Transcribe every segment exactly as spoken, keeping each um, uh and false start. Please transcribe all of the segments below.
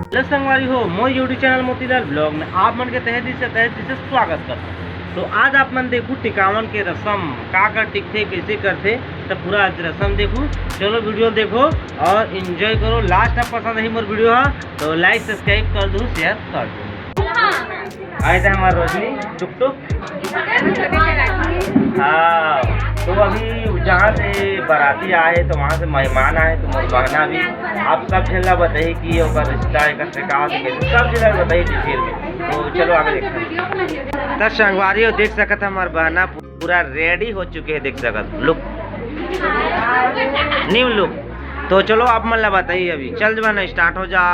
Hello संगवारी हो, मोर YouTube channel Motilal blog में आप मन के तहे दिल से, तहे दिल से स्वागत करता हूँ। तो आज आप मन देखू टिकावन के रसम का का टिकथे, कैसे करथे, तो पूरा आज रसम देखू। चलो वीडियो देखो और एंजॉय करो। लास्ट तक पसंद ही मोर वीडियो हा तो लाइक सब्सक्राइब कर दू, शेयर कर दू। आए थे हमारे रोशनी टुक टुक। हाँ, तो अभी जहाँ से बाराती आए तो वहाँ से मेहमान आए तो मोर बहना भी आप सब झन ला बताही कि ओकर रिश्ता एकर से का होथे, सब झन ला बताही डिटेल में। तो चलो आगे देखते हैं। त संगवारी हो देख सकत हमार बहना पूरा रेडी हो चुके है, देख सकत लुक, न्यू लुक। तो चलो आप मन ला बताही, अभी चल बहना स्टार्ट हो जा।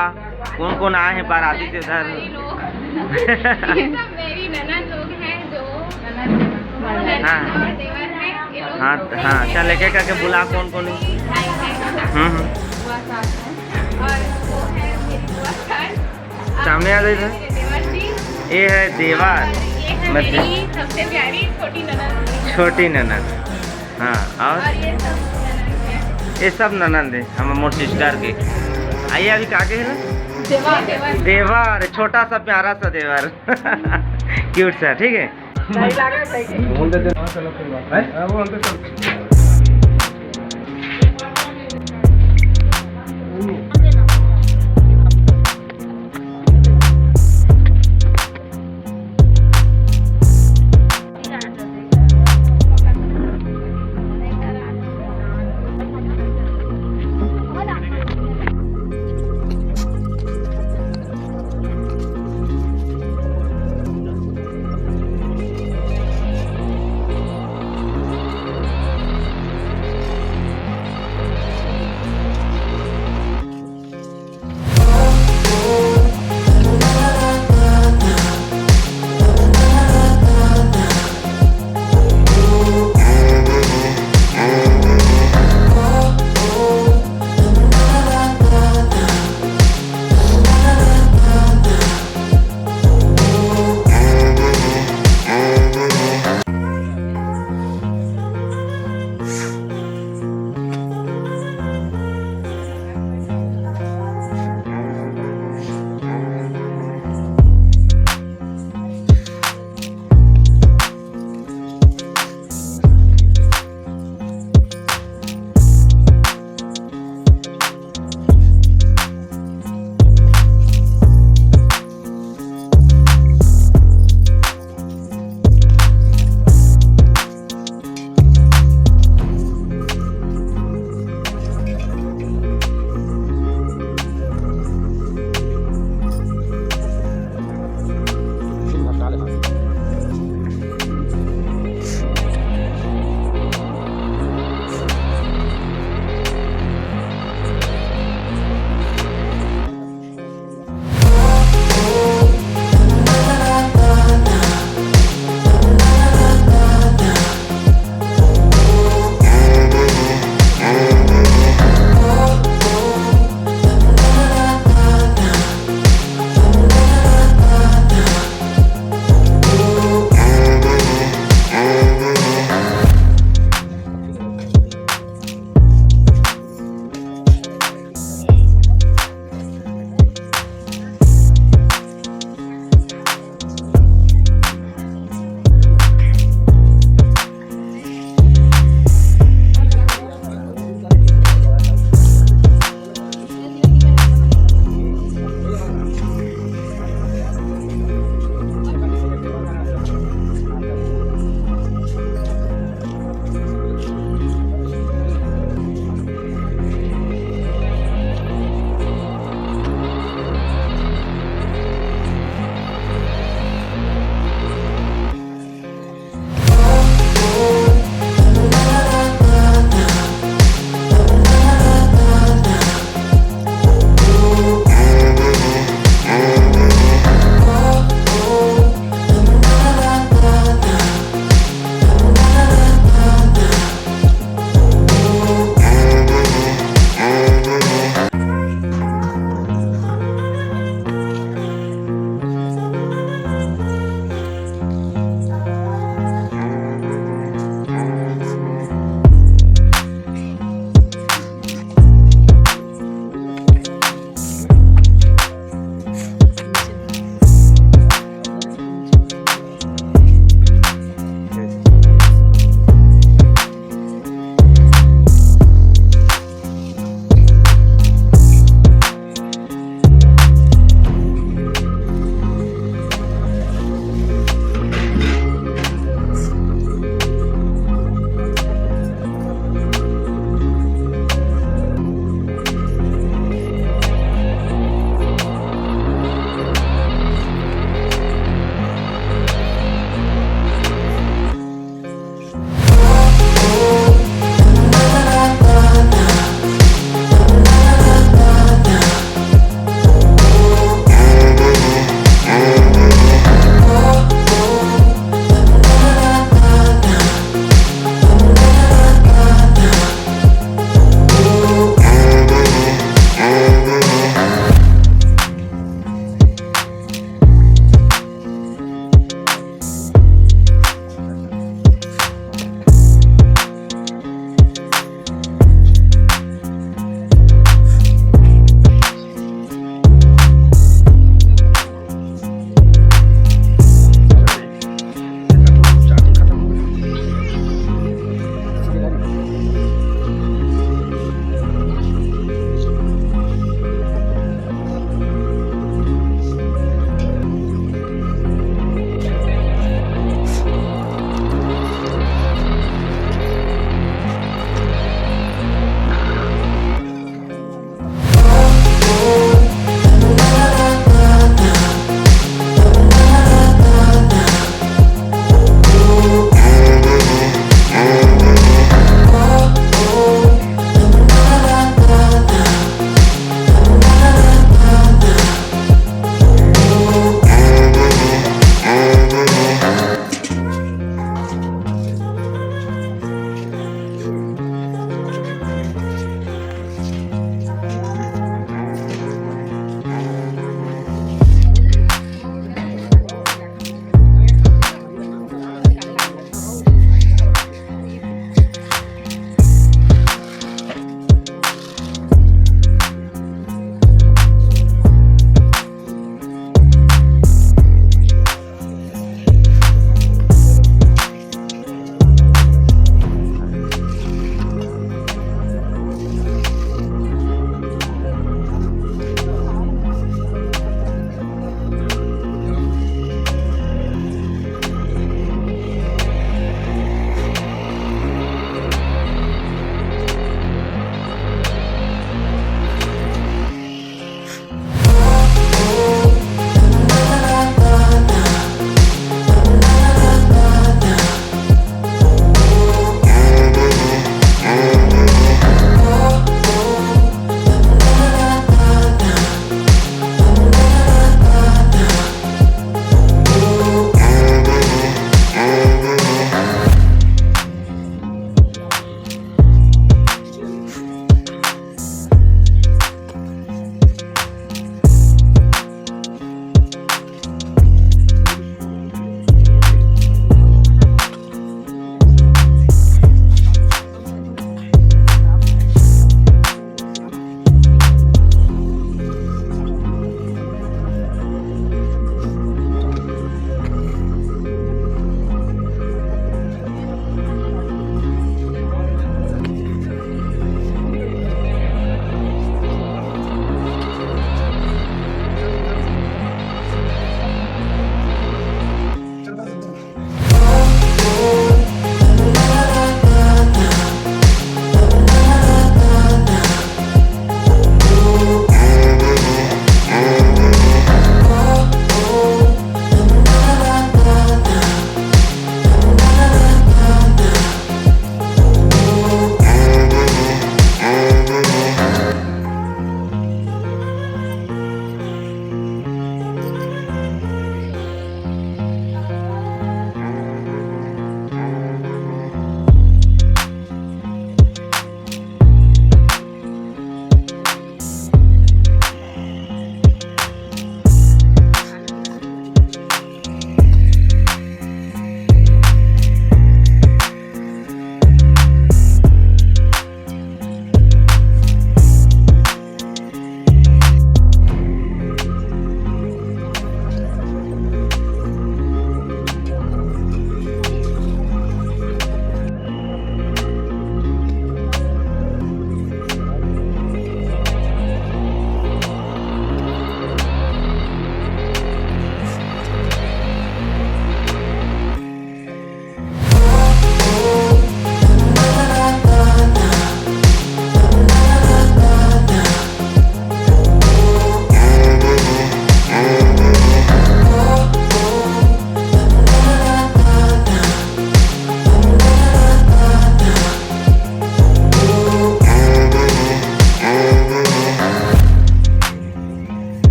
कौन कौन आए हैं बाराती से उधर? ये सब मेरी ननद लोग हैं जो ननद हाँ। और देवर हैं। ये लोग हाँ, हाँ, चल एक एक करके बुला कौन कौन है। भाई हैं। हम्म, हम्म। और वो है मेरी बुआ सास। सामने आ जाइए। मेरे देवर जी। ये है देवर। और ये है मैं मेरी सबसे प्यारी छोटी ननद। छोटी ननद। हाँ, और? और ये सब ननद है। ये सब ननद है, हम मोर सिस्टर के। आइए, अभी का के है ना? देवर। देवर। देवर, छोटा सा प्यारा सा देवर। क्यूट सा, ठीक है। सही लगा, सही है। बोल देते हैं। हैं? हाँ, वो हम तो सब